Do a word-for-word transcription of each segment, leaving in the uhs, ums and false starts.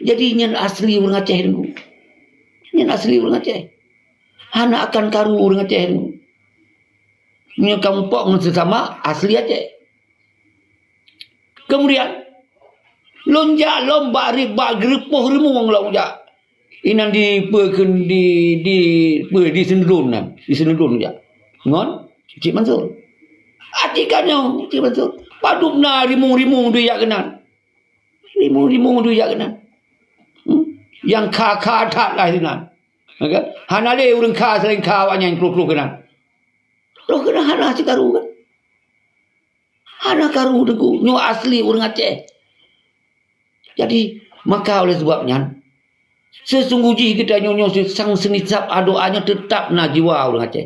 Jadi nyan asli ureuëng Aceh Teungku. Nyan asli ureuëng Aceh. Hana akan karu ureuëng Aceh Teungku. Nyoe ka mupok ngon sesama asli Aceh. Kemudian, lôn jak lom bak ri-, bak geureupoh rimueng lôn jak. Inan di peue kheun di, di peue di Seundulun nan, di Seundulun jak. Ngon Cik Mansur. Aci ka nyoe Cik Mansur. Padub na rimueng-rimueng duyah keunan. Rimueng-rimueng duyah keunan. Hmm? Nyang kha-kha that lah sinan. Ya kan? Hana lé ureuëng kha selain kha awaknyan kruh-kruh keunan. Kruh keunan hana sikaru kan. Hana karu Teungku, nyoe asli ureuëng Aceh. Jadi, maka oleh sebab nyan, seusungguh jih geutanyoe nyoe sang seunisab adoe nyoe teutap na jiwa ureuëng Aceh.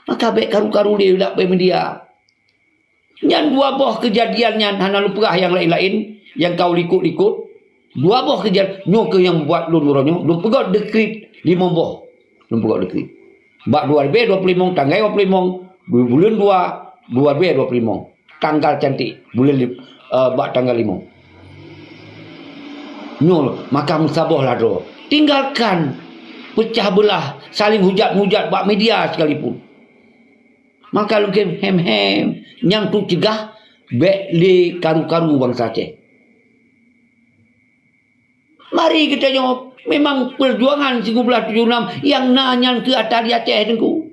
Maka bék karu-karu lé lam media. Nyan dua boh keujadian nyan hana lôn peugah nyang laén-laén, nyang ka likot-likot. Dua boh keujadian nyoe keuh nyang buet lôn uroe nyoe, lôn peugöt dekrit limong boh. Lôn peugöt dekrit. Bak dua ribèe dua ploh limong, tanggai dua ploh limong, buleuen dua, dua ribèe dua ploh limong. Tanggal cantik, buleuen lim-, eh, bak tanggal limong. Nyoe, maka meusaboh lah droe. Tinggalkan pecah belah, saling hujat-mujat bak media sekalipun. Maka lôn kheun hem-hem, nyang teucegah bék lé karu-karu bansa Aceh. Mari geutanyoe, memang peujuangan sigoe blaih tujoh nam nyang na nyan keu ata di Aceh Teungku.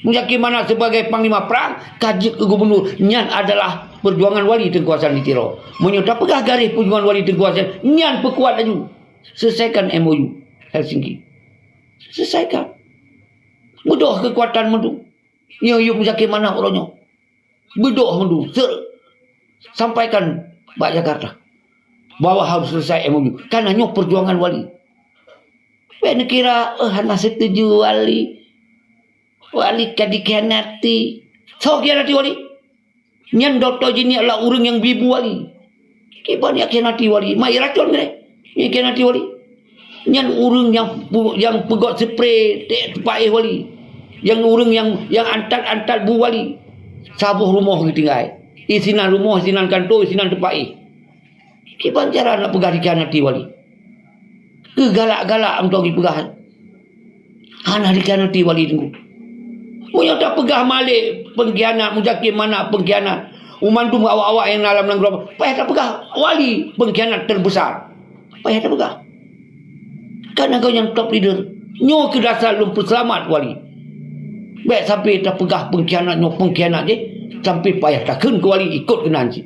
Muzakir Manaf sebagai panglima prang ka jeuet keu gubunur, nyan adalah peujuangan Wali Teungku Hasan di Tiro. Meunyoe tapeugah garéh peujuangan Wali Teungku Hasan, nyan peukuat laju. Selesaikan M O U Helsinki. Selesaikan. Beudôh keukuatan mandum. Nyoe yub Muzakir Manaf uroe nyoe. Beudôh mandum, seuek. Sampaikan bak Jakarta bahwa harus selesai M O U. Karena nyoe perjuangan Wali. Bék neukira, "Oh, hana setuju Wali. Wali ka dikhianati." Soe khianati Wali? Nyan Dokto Jeni adalah ureuëng nyang bibu Wali. Kiban nyang khianati Wali, mai racun keunoe. Nyang khianati Wali. Nyan ureuëng nyang pu-, nyang peugöt spray teuk teupa'éh Wali. Nyang ureuëng nyang, nyang antat-antat bu Wali. Saboh rumoh geutinggai. Isinan rumoh, isinan kantô, isinan teupa'éh. Kiban cara nak peugah dikhianati Wali. Keu galak-galak meutogi peugah. Hana dikhianati Wali Teungku. Meunyoe tapeugah Malik pengkhianat, Muzakir Manaf pengkhianat, u mandum awak-awak nyang na lam nanggroe, payah tapeugah Wali pengkhianat terbesar. Payah tapeugah. Karena gobnyan top leader. Nyoe keuh dasar lôn peuseulamat Wali. Bék sampai tapeugah pengkhianat nyoe pengkhianat jih, sampai payah takheun keu Wali ikot keunan cit.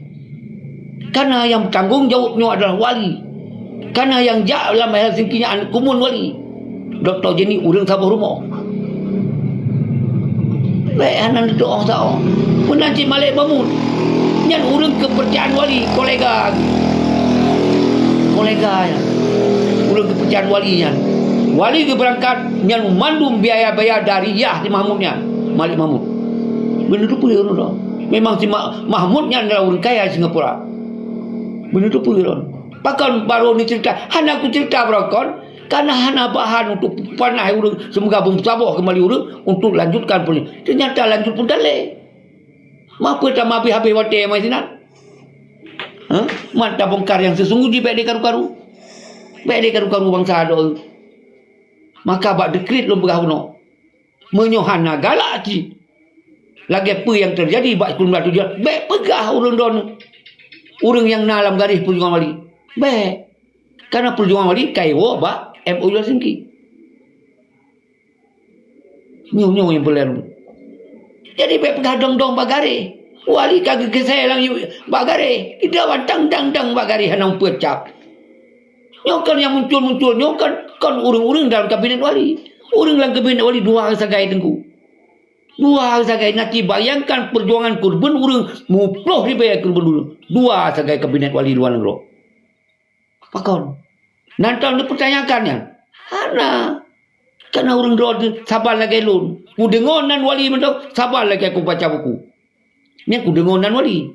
Karena nyang tanggong jaweueb nyoe adalah Wali. Karena nyang jak lam Helsinki nyan aneuk kumun Wali. Dokto Jeni ureuëng saboh rumoh. Bék hana neudoh saboh. Meunan cit Malik Mahmud. Nyan ureuëng keupeurcayaan Wali, kolega. Kolega nyan. Ureuëng keupeurcayaan Wali nyan. Wali geubeurangkat nyan mandum biaya-biaya dari yah si Mahmud nyan. Malik Mahmud. Beuneuteupeu ureuëng tu. Memang si Ma-, Mahmud nyan adalah ureuëng kaya di Singapura. Beuneuteupeu ureuëng. Pakon baru ni cerita, hana aku cerita beurangkon, karena hana bahan untuk panah ureuëng, semoga beumeusaboh kembali ureuëng untuk lanjutkan pun. Ternyata lanjut pun tak lé. Mapa tamah habéh-habéh watée mai sinan? Ha? Man tabongkar nyang seusungguh jih bék dikaru-karu. Bék dikaru-karu bansa doe. Maka bak dekrit lôn peugah bunoe. Meunyoe hana galak cit, lagée peue nyang teujadi bak sikureueng blaih tujoh, bék peugah ureuëng droeneuh, ureuëng nyang na lam garéh peujuangan Wali. Bék. Karena peujuangan Wali ka iwoe bak M O U Helsinki. Nyoe-nyoe nyang peureulée. Jadi bék peugah dong-dong bak garéh. Wali ka geukisée lam yu-, bak garéh. Ida wan dang-dang-dang bak garéh hana meupeue cap. Nyoe kon nyang muncul-muncul, nyoe kon, kon ureuëng-ureuëng dalam kabinet Wali. Ureuëng lam kabinet Wali dua sagai Teungku. Dua sagai, na ci bayangkan perjuangan keureubeuen ureuëng, muploh ribée keureubeuen ureuëng. Dua sagai kabinet Wali luwa nanggroe. Pakon? Nan tau neupeutanyakan nyan? Hana. Kana ureuëng droe teuh saban lagée lôn. Kudeungoe nan Wali mantong saban lagée kubaca buku. Nyan kudeungoe nan Wali.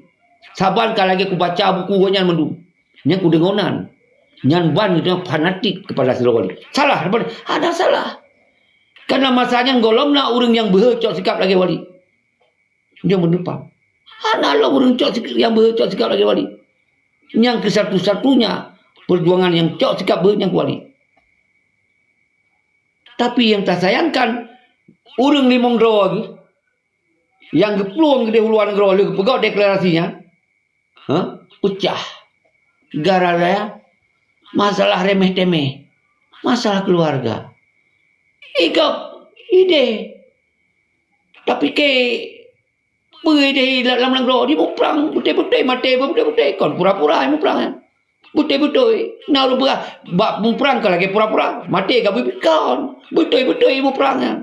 Saban ka lagée kubaca buku gobnyan mandum. Nyan kudeungoe nan. Nyan ban geutanyoe fanatik keupada sidroe Wali. Salah, hana salah. Karena masa nyan gohlom na ureuëng nyang beuhe cok sikap lagée Wali. Dia meunupang. Hana lom ureuëng cok sik-, nyang beuhe cok sikap lagée Wali. Nyang keu satu-satunya Peujuangan nyang cok sikap beuh nyang keu wali. Tapi nyang tasayangkan, ureuëng limong droe geuh nyang geuplueng keudeh u luwa nanggroe lheueh geupeugah deklarasi nyan, ha, peucah. Gara-gara masalah remeh-temeh, masalah keuluwarga. Igop ideh. Tapi keu peue ideh lam nanggroe jimuprang beutôi-beutôi, maté beutôi-beutôi, kon pura-pura jimuprang nyan. Beutôi-beutôi. Na ureuëng peugah bak muprang ka lagée pura-pura, maté ka biet-biet, kon. Beutôi-beutôi jimuprang nyan.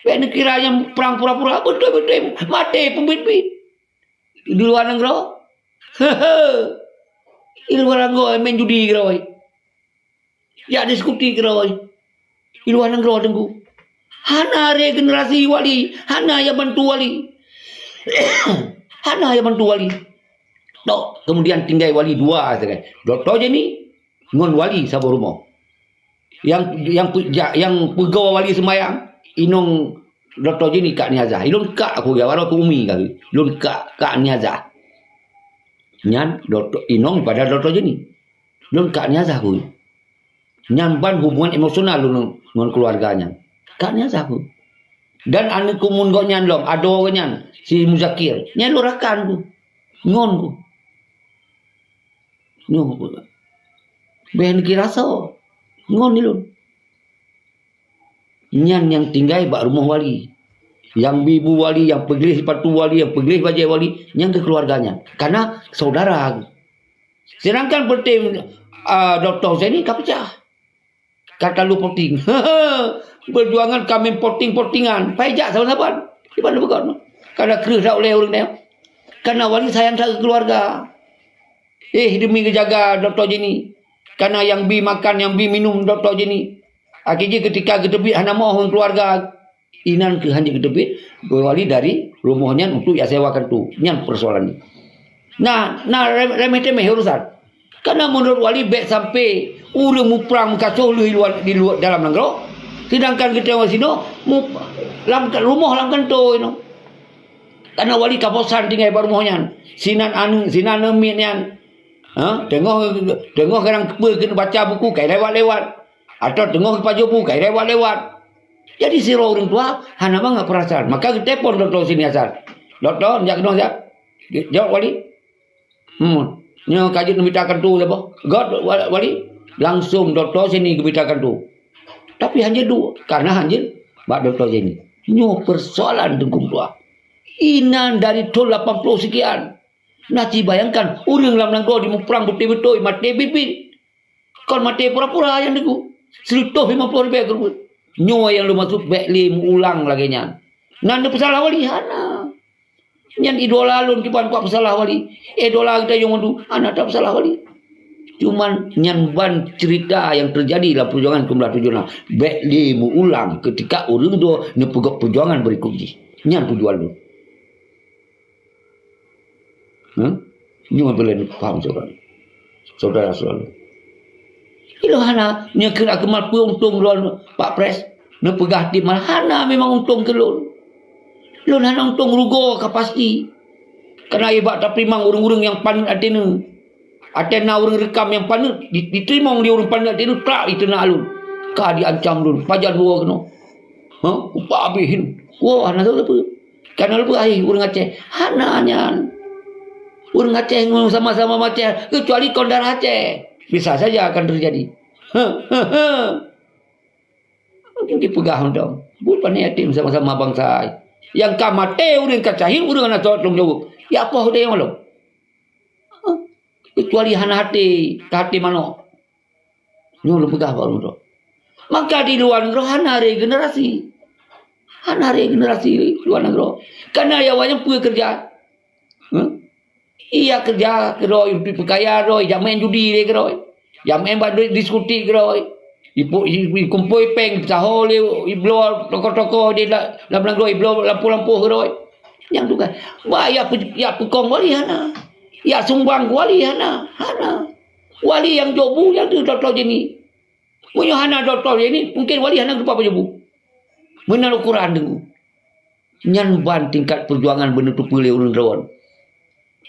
Bék neukira nyang prang pura-pura, beutôi-beutôi maté peubiet-biet. Di luwa nanggroe. Di luwa nanggroe main judi keudroe. Jak diskuti keudroe. Di luwa nanggroe teungku. Hana regenerasi wali, hana nyang bantu wali. Hana nyang bantu wali. Tok, kemudian tinggai wali dua sagai. Dokto Jenny ngon wali saboh rumoh. Nyang, nyang pe-, ja-, nyang peugoe wali seumayang, inong Dokto Jenny kak Niazah. Ilôn kak aku ya, walau aku umi kali. Lôn kak, kak Niazah. Nyan dokto, inong pada Dokto Jenny. Lôn kak Niazah aku. Nyan ban hubungan emosional lôn ngon keuluwarga nyan. Kak Niazah aku. Dan aneuk kumun gobnyan lom, adoe gobnyan, si Muzakir. Nyan lôn rakan ku. Ngon ku. Nyoe peugah. Bék neukira soe. Ngon ilôn. Nyan nyang tinggai bak rumoh wali. Nyang bi bu wali, nyang peugleh sipatu wali, nyang peugleh bajée wali, nyan keu keuluwarga nyan. Karena saudara. Sedangkan peuting, a, Dokto Husaini ka peucah. Ka talu poting. Peujuangan ka meupoting-potingan. Pai jak saban-saban. Di mana beugöt? Ka na kreueh that ulée ureuëng nyoe. Karena wali sayang that keu keuluwarga. Eh, demi geujaga Dokto Jenny. Karena nyang bi makan, nyang bi minum Dokto Jenny. Akhé jih keutika geuteubiet hana moh ngon keuluwarga. Inan keuh hanjeuet geuteubiet, wali dari rumoh nyan untuk jak sewa keu tu. Nyan peusoalan nyan. Nah, na re-, remeh-temeh urusan. Karena menurut wali bék sampai ureuëng muprang meukasoh lheueh di luwa, di luwa dalam nanggroe. Sedangkan geutanyoe sinoe mu-, lam ka-, rumoh lam kantô inoe. Karena wali ka bosan tinggai bak rumoh nyan. Sinan aneuk, sinan aneuk miet nyan. Ha? Teungoh, teungoh kadang keupeue keuneuk baca buku, kai lewat-lewat. Atau teungoh pajoh bu, kai lewat-lewat. Jadi sidroe ureuëng tuha hana mangat peurasaan. Maka geutelepon Dokto Husaini Hasan. "Dokto, jak keunoe siat." Jaweueb wali. Hmm. Nyoe ka jeuet neumita kantô saboh. Göt wa-, wali. Langsong Dokto Husaini geumita kantô. Tapi hanjeuet duek, karena hanjeuet bak Dokto Husaini. Nyoe peusoalan teungku meutuah. Inan dari thon lapan ploh sekian. Nah, ci bayangkan, ureuëng lam nanggroe jimuprang beutôi-beutôi, maté biet-biet. Kon maté pura-pura nyang teungku. Sireutoh limong ploh ribèe keu ruweuet. Nyoe nyang lôn maksud bék lé meu-ulang lagée nyan. Na neupeusalah wali? Hana. Nyan idola lôn kiban kuat peusalah wali. Idola geutanyoe mandum hana tapeusalah wali. Cuman nyan ban ceurita nyang teujadi lam peujuangan keu meulah tujoh na. Bék lé meu-ulang keutika ureuëng droe neupeugöt peujuangan beurikot jih. Nyan tujuan lôn. Hah? Nyoe peureulée neupaham saudara. Saudara-saudara. Ilôn hana, nyoe keuneuk keumal peue untông droe Pak Pres, neupeugah tiep malah hana memang untông keu lôn. Lôn hana untông, rugoe ka pasti. Karena ibak tapeurimong ureuëng-ureuëng nyang paneuk até neuh. Até na ureuëng reukam nyang paneuk, di-, diteurimong di ureuëng paneuk até neuh, trak iteunak lôn. Ka diancam lôn, pajan woe keunoe. Ha? Upah abéh hin. Woe, hana sapeue. Kana lôn peugah, "Hai, ureuëng Aceh." Hana nyan. Ureuëng Aceh ngon sama-sama Aceh, kecuali kon darah Aceh. Bisa saja akan terjadi. Heh, heh, heh. Mungkin dipeugah mantong. Buet pané yatim sama-sama bansa. Nyang ka maté ureuëng, ka syahid ureuëng, hana tanggung jaweueb. Ya apoh teuh nyang lom. Heh. Kecuali hana até, ka até manok. Nyoe lôn peugah bak ureuëng droe. Maka di luwa nanggroe hana regenerasi. Hana regenerasi luwa nanggroe. Karena ya awaknyan peue keureuja? Huh? Iya keureuja keudroe, ipeukeukaya droe, jak main judi lé keudroe. Jak main bak diskotik keudroe. Ipu-, i-, ikumpôi péng, saho lé ibloe tokoh-tokoh di la-, lam nanggroe, ibloe lampôh-lampôh keudroe. Nyang tugaih. Bah, ya pe-, ya peukong wali hana. Ya sumbang wali hana. Hana. Wali nyang jok bu nyan keuh Dokto Jenny. Meunyoe hana Dokto Jenny, mungkin wali hana geupapa jok bu. Meunan ukuran teungku. Nyan ban tingkat peujuangan beuneuteupeu lé ureuëng droe.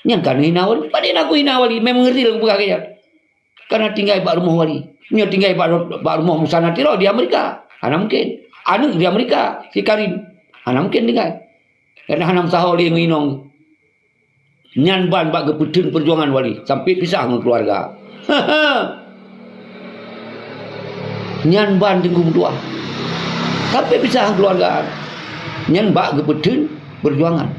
Nyan ka neuhina wali. Padahai na kuhina wali, memang real kupeugah keu nyan. Kana tinggai bak rumoh wali. Nyoe tinggai bak, bak rumoh Musa Natiro di Amerika. Hana mungkin. Aneuk di Amerika, si Karim. Hana mungkin tinggai. Karena hana meusaho lé ngon inong. Nyan ban bak geupeutheun peujuangan wali. Sampai pisah ngon keluarga. Nyan ban teungku meutuah. Sampai pisah ngon keluarga. Nyan bak geupeutheun peujuangan.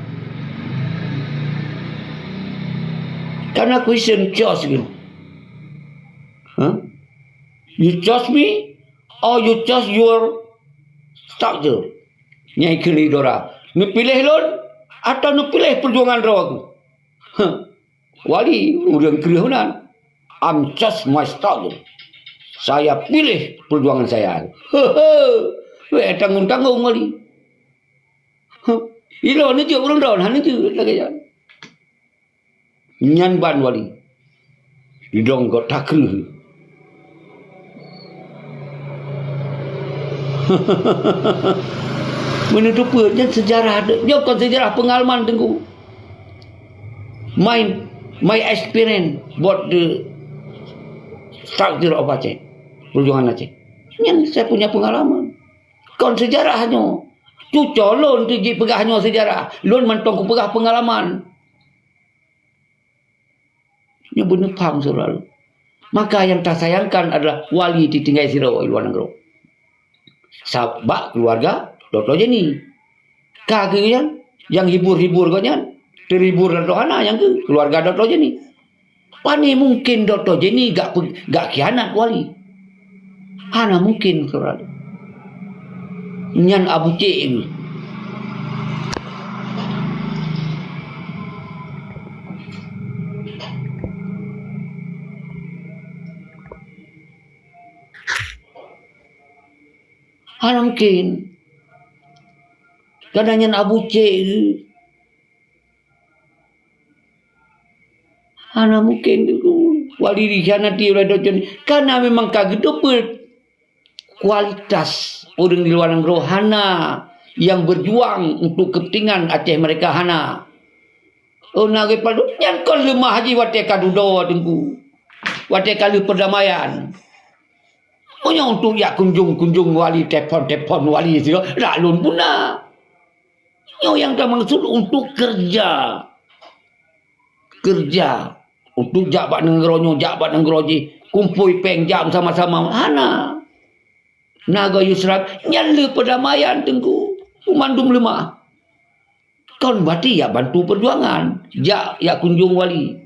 Karena question choice gitu. Huh? You choose me or you choose your structure? Nyai kheun lé Dora, neupiléh lôn atau neupiléh peujuangan droe aku? Huh. Wali, ureuëng kreueh meunan. I'm choose my structure. Saya pilih perjuangan saya. He he. Weh, tanggung-tanggung wali. Huh. Ilo neujok ureuëng droe, hana jeuet lagée nyan. Nyan ban wali. Didong gob takreuh. Meuneutupeue nyan seujarah, nyoe kon seujarah peungalaman teungku. My, my experience buat the structure of Aceh. Perjuangan Aceh. Nyan saya punya pengalaman. Kon seujarah nyoe. Cuco lôn tu jipeugah nyoe seujarah. Lôn mantong kupeugah peungalaman. Nyoe beuneupham syedara lôn. Maka nyang tasayangkan adalah wali titinggai sidroe i luwa nanggroe. Sabab keuluwarga Dokto Jenny. Ka keuh nyan, nyang hibur-hibur gobnyan, teuhibur Dokto hana nyang keuh, keuluwarga Dokto Jenny. Pane mungken Dokto Jenny gak pe-, gak khianat wali? Hana mungken, syedara. Nyan Abu Cek nyoe. Hana mungken. Kadang nyan Abu Cek nyoe. Hana mungken tu. Wali dikhianati oleh Dokto Jenny. Karena memang ka geuteupeue kualitas ureuëng di luwa nanggroe hana, yang berjuang untuk kepentingan Aceh mereka hana. Oh, na geuh padub nyan kon leumah jih watée ka dudoe teungku. Watée ka lheueh perdamaian. Meunyoe untuk jak kunjung-kunjung wali, telepon-telepon wali sigoe, dak lôn puna. Nyoe nyang tamaksud untuk kerja. Kerja. Untuk jak bak nanggroe nyoe, jak bak nanggroe jih. Kumpôi péng jak sama-sama. Hana. Naga Yusra nyan le perdamaian teungku. Mandum leumah. Kon berarti jak bantu perjuangan. Jak, jak kunjung wali.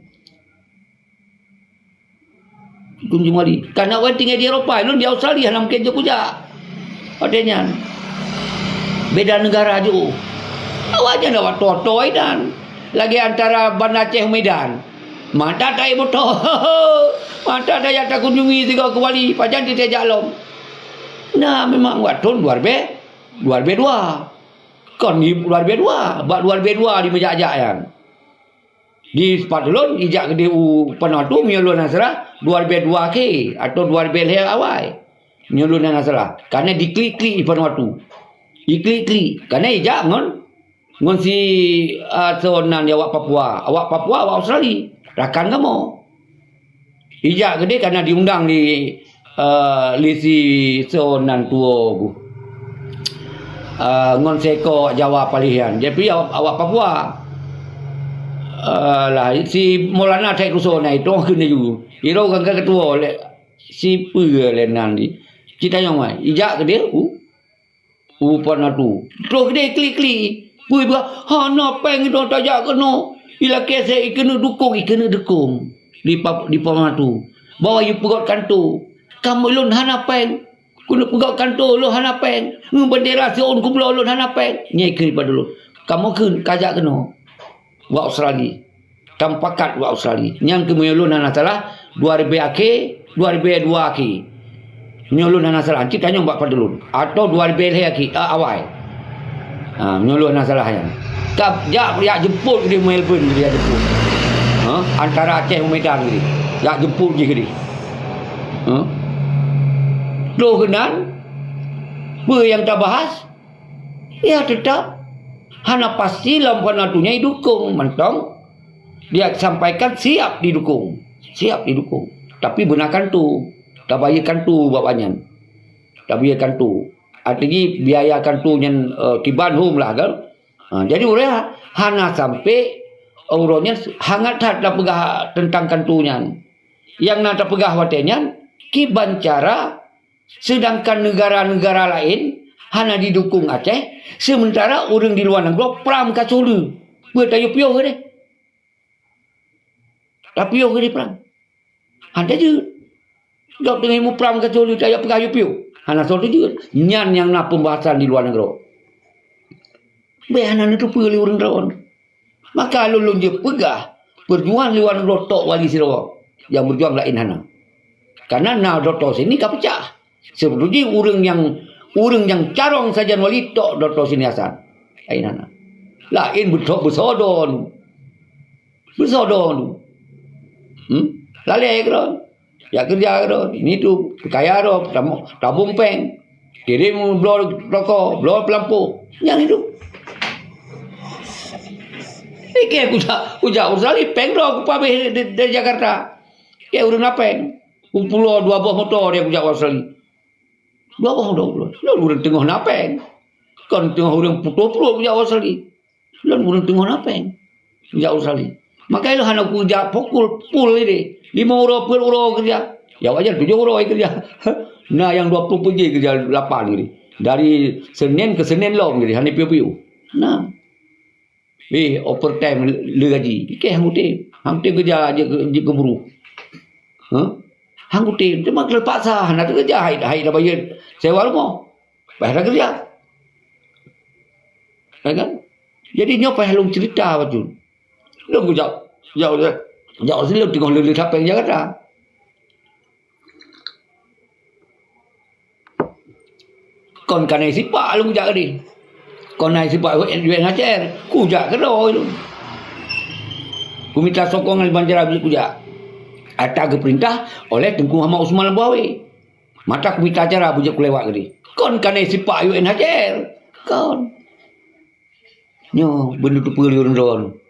Kunjung wali. Kana awai tinggai di Eropa, lôn di Australia hana mungken jeuet kujak. Watée nyan. Beda negara jeuet. Awaknyan awak toe-toe inan. Lagée antara Banda Aceh Medan. Mata taék moto. Mata tajak takunjungi sigoe keu wali, pajan teuh tajak lom. Nah, memang watée dua ribée, dua ribée dua. Kon di dua ribée dua, bak dua ribée dua di meujak-jak nyan. Di seupôt lôn ijak keudeh u Poh Lheueh tu, meunyoe lôn hana salah, dua ribée dua akhé atau dua ribée lhée awai. Meunyoe lôn hana salah, karena diklik-klik di Poh Lheueh tu. Diklik-klik, karena ijak ngon, ngon si, a, soe nan di awak Papua. Awak Papua, awak Australia. Rakan kamoe. Ijak keudeh karena diundang di, eh, lé si soe nan tuwoe gu. Eh, ngon seukok Jawa paléh nyan. Jadi awak, awak Papua. Eh, lah, si Maulana Syekh Ruso na itu keuneuk ju. Iro kan ketua lé si peue lé nan di. Cita nyang mai. Ijak keudeh u U Poh Lheueh tu. Troh keudeh klik-klik. Peue bah, hana péng idong tajak keunoe. Ilakée sée ikeuneuk dukong, ikeuneuk dukong. Di pa-, di Poh Lheueh tu. Bahwa yue peugét kanto. Kamoe lôn hana péng. Keuneuk peugét kanto lôn hana péng. Ngon bendera siôn kubloe lôn hana péng. Nyai kheun bak lôn. Kamoe kheun kajak keunoe. Bak Australia. Tamupakat bak Australia. Nyang keuh meunyoe lôn hana salah, dua ribée akhé, dua ribée dua akhé. Meunyoe lôn hana salah, cit tanyong bak padulun. Atau dua ribée lhée akhé, a, awai. Ha, meunyoe lôn hana salah nyan. Ka jak, jak jemput di Melbourne, jak jemput. Ha, antara Aceh ngon Medan ni. Jak jemput jih keudeh. Ha? Troh keunan, peue nyang tabahas? Ya, teutap hana pasti lam Poh Lheueh tu nyan idukong mantong. Dia sampaikan siap didukong. Siap didukong. Tapi beuna kantu. Tabayeue kantu bak awak nyan. Tabayeue kantu. Artinya biaya kantu nyan, eh, kiban hom lah kan. Ha, jadi ureuëng hana sampai uroe nyan hangat that tapeugah teuntang kantu nyan. Nyang na tapeugah watée nyan, kiban cara, seudangkan neugara-neugara laén hana jidukong Aceh, seumeuntara ureuëng di luwa nanggroe pram ka soe le. Peue tayue piôh deh. Tapiôh keu di prang. Hana jeuet. Gob teungoh muprang keu soe le, tayue peugah yue piôh. Hana soe teujeuet. Nyan nyang na pembahasan di luwa nanggroe. Bèk hana neuteupeue lé ureuëng droe. Maka lôn, lôn jeuet peugah, peujuangan luwa nanggroe tok wali sidroe. Nyang beujuang laén hana. Karena na Doctor Sini ka peucah. Sebeutôi jih ureuëng nyang, ureuëng nyang carông sajan wali tok Doctor Sini Hasan. Laén hana. Laén beutôi beusodon. Beusodon. Hmm? Lalée keudroe. Jak keureuja keudroe. Ini tu, kaya droe, tabong, tabong péng. Kirém bloe rokok, bloe peulampu. Nyang hidup. Ikée kujak, kujak Australia, péng droe kupabeh di, di Jakarta. Kée ureuëng na péng. Kupulo dua boh moto dia kujak Australia. Dua boh moto kupulo. Lôn ureuëng teungoh na péng. Kon teungoh ureuëng putôh pruet kujak Australia. Lôn ureuëng teungoh na péng. Jak Australia. Maka lôn hana kujak pukul pul ideh. Lima uroe, peuet uroe keureuja. Ya wajar tujoh uroe keureuja. Na nyang dua puluh peuet jih keureuja lapan ideh. Dari Senin ke Senin lom ideh, hana piôh-piôh. Nah. Eh, overtime le gaji. Ikeh hang kutem. Hang kutem keureuja jeuet keu, jeuet keu buruh. Hah? Hang kutem. Cuma terpaksa. Hana teukeureuja, hai, hai dah bayar sewa rumoh. Payah dah keureuja. Ya kan? Jadi nyoe payah lôn cerita bacut. Lôn kujak, jak, jak, jak sini lôn teungoh le-le tapéng Jakarta. Kon kanai sipak lôn kujak keudeh. Kon kanai sipak U N H C R, kujak keudroe lôn. Kumita sokongan ban cara kujak. Ata geupeurintah oleh Teungku Muhammad Usman Lambuawe. Mata kumita cara beujeuet kulewat keudeh. Kon kanai sipak U N H C R. Kon. Nyoe beuneuteupeu lé ureuëng droe.